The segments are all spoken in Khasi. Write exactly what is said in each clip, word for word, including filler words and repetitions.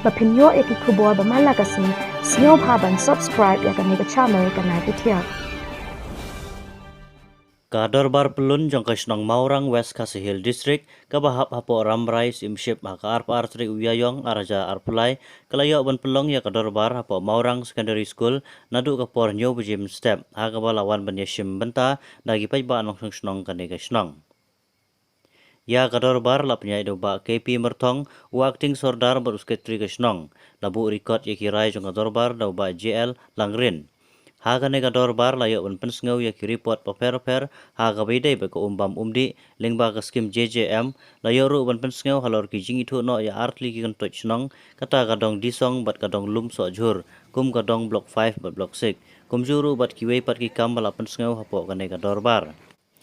Ba phin ïoh ïa ki khubor ba man la ka sngi, sngewbha ban subscribe ïa kane ka channel, ka Nai Pyrthiang. Ka Dorbar Pyllun jong ka shnong Mawrang, West Khasi Hills District, kaba hap hapoh Rambrai, Syiemship, ha ka arphew ar tarik u Ïaïong ar hajar arphew lai, ka la ïoh ban pynlong ïa ka dorbar hapoh Mawrang Secondary School naduh ka por hynñiew baje mynstep, ha kaba la wan ban ïashim bynta da ki paidbah nongshong shnong kane ka shnong. Ïa ka dorbar la pynïaid da u Bah K P Myrthong, u Acting Sordar bad u Secretary ka shnong. La buh record ïa ki rai jong ka dorbar da u Bah J L Langrin. Ha kane ka dorbar la ïoh ban pynsngew ïa ki report bapher bapher ha kaba ïadei bad ka um bam um dih, lyngba ka skim J J M, la ïoh ruh ban pynsngew halor ki jingithuh noh ïa artylli ki kyntoit shnong, kata ka dong Disong bad ka dong Lumsohjhur, kum ka dong Block five bad Block six, kumjuh ruh bad kiwei pat ki kam ba la pynsngew hapoh kane ka dorbar.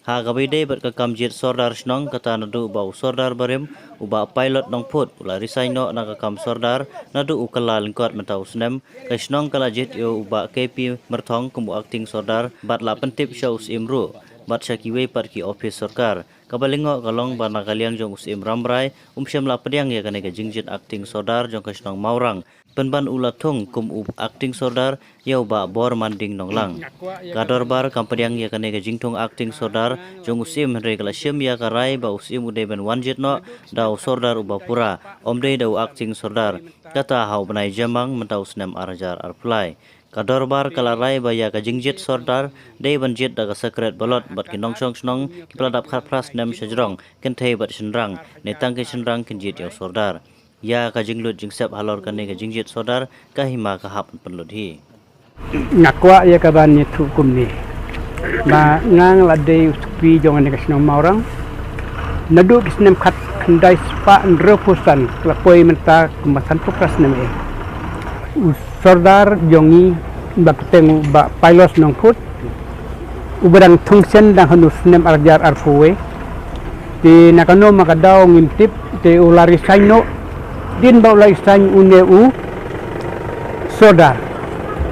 Ha kaba ïadei bad ka kam jied Sordar shnong, kata naduh ba u Sordar barim, u Bah Pilot Nongphut, u la resign noh na ka kam Sordar naduh u kylla lyngkot mynta u snem, ka shnong ka la jied ïa u Bah K P Myrthong kum u Acting Sordar, bad la pyntip sha u Syiem ruh bad sha kiwei pat ki ophis sorkar. Kaba lyngngoh ka long ba na ka liang jong u Syiem Rambrai, um shym la pdiang ïa kane ka jingjied Acting Sordar jong ka shnong Mawrang, pynban u la thung kum u Acting Sordar ïa u Bah Bormanding Nonglang. Ka dorbar kam pdiang ïa kane ka jingthung Acting Sordar jong u Syiem, hynrei ka la shim ïa ka rai ba u Syiem u dei ban wan jied noh da u Sordar uba pura, ym dei da u Acting Sordar, kata ha u bnai Jymmang mynta u snem ar hajar arphew lai. Ka dorbar ka la rai ba ïa ka jingjied Sordar dei ban jied da ka secret ballot bad ki nongshong shnong kiba la dap khatphra snem shajrong, kynthei bad shynrang, ne tang ki shynrang kin jied ïa u Sordar. Ïa ka jinglut jingsep halor kane ka jingjied Sordar, ka hima ka hap ban pynlut hi. Nga kwah ïa ka ban ïathuh kumne. Ba nga nga la dei u Secretary jong kane ka shnong Mawrang. Naduh ki snem khatkhyndai spah hynriewphew san, ka la poi mynta kumba sanphew phra snem eh. U Sordar jong ngi ba kyrteng u Bah Pilot Nongphut, uba dang thung shen dang ha u snem ar hajar arphew wei. Te na kano ma ka daw ngim tip, te u la resign noh. Hadien ba u la resign une u Sordar,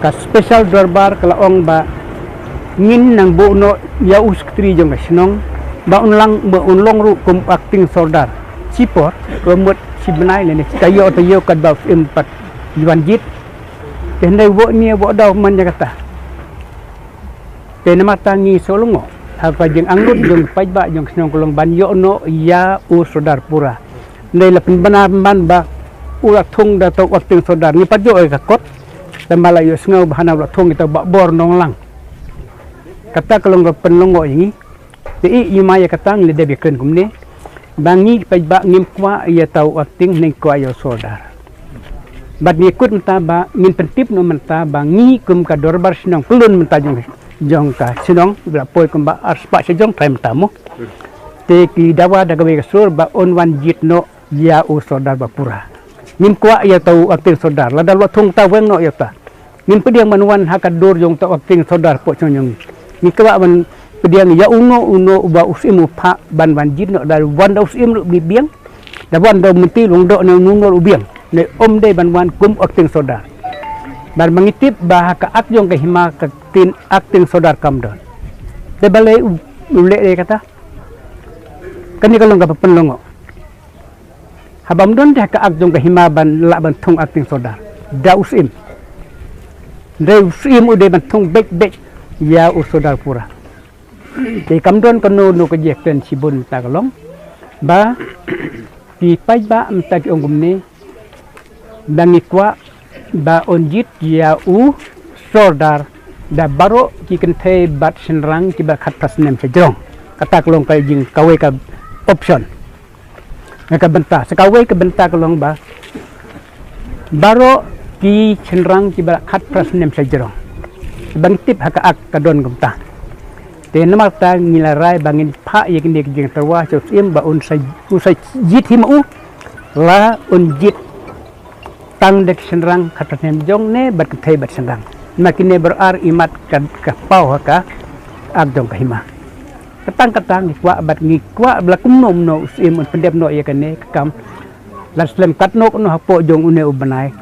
ka special dorbar ka la ong ba ngin nang buh noh ïa u Secretary jong ka shnong, ba un lang, ba un long ruh kum Acting Sordar. Shipor, ka mut shi bnai lane shi taïew, taïew katba u Syiem pat wan jied. Te hynrei u Bah Mia, u Bah Daw man ïa kata. Te namar kata ngi shu lyngngoh ha ka jingangnud jong paidbah jong ka shnong ka long ban ïoh noh ïa u Sordar pura. Hynrei la pynbna man ba u la thung da uta u Acting Sordar, ngi pat ïoh ïa ka kot. Te ma la ïohsngew ba hana u la thung ïa uta u Bah Bor Nonglang. Kata ka long ka pynlyngngoh ïa ngi. Te i, i ma ïa kata ngi la dep ïakren kumne. Ba ngi paidbah ngim kwah ïa uta u Acting, ngi kwah ïa u Sordar. Bad ngi kut mynta ba ngin pyntip noh mynta ba ngi kum ka dorbar shnong Pyllun mynta jong, jong ka shnong, ba la poi kumba arspah shajrong trai mynta mo. Te ki dawa da kawei ka sur ba un wan jied noh ïa u Sordar ba pura. Ngim kwah ïa uta u Acting Sordar, lada u la thung uta, weng noh ïa uta. Ngim pdiang ban wan ha ka dur jong uta u Acting Sordar hapoh shnong jong ngi. Ngi kwah ban pdiang ïa uno uno uba u Syiem u phah ban wan jied noh, da wan da u Syiem ruh ngi biang. Da wan da u Myntri Lyngdoh ne uno uno ruh biang. Ne ym dei ban wan kum Acting Sordar. Bad ma ngi tip ba ha ka Act jong ka hima ka ktien Acting Sordar kam don. Te balei u, u leh dei kata. Kane ka long kaba pynlyngngoh. Haba ym don te ha ka Act jong ka hima ban lah ban thung Acting Sordar da u Syiem. Hynrei u Syiem u dei ban thung beit beit ïa u Sordar pura. Te kam don kano kano ka jingkren shibun, kata ka long ba ki paidbah mynta ki ong kumne, ba ngi kwah ba un jied ïa u Sordar da baroh ki kynthei bad shynrang kiba khatphra snem shajrong. Kata ka long ka jing kawei ka option. Nga ka bynta, sa kawei ka bynta ka long ba baroh ki shynrang kiba la khatphra snem shajrong. Ba ngi tip ha ka Act ka don kumta. Te namar kata ngi la rai ba ngin phah ïa kine ki jingtyrwa sha u Syiem ba un sa, un sa jied hi ma u, la un jied tang da ki shynrang khatphra snem shajrong ne bad kynthei bad shynrang. Namar kine baroh ar imat ka, ka paw ha ka Act jong ka hima. Katang katang ngi kwah bad ngi kwah ba la kumno kumno u Syiem un pyndep noh ïa kane ka kam. Lada slem katno katno hapoh jong une u bnai.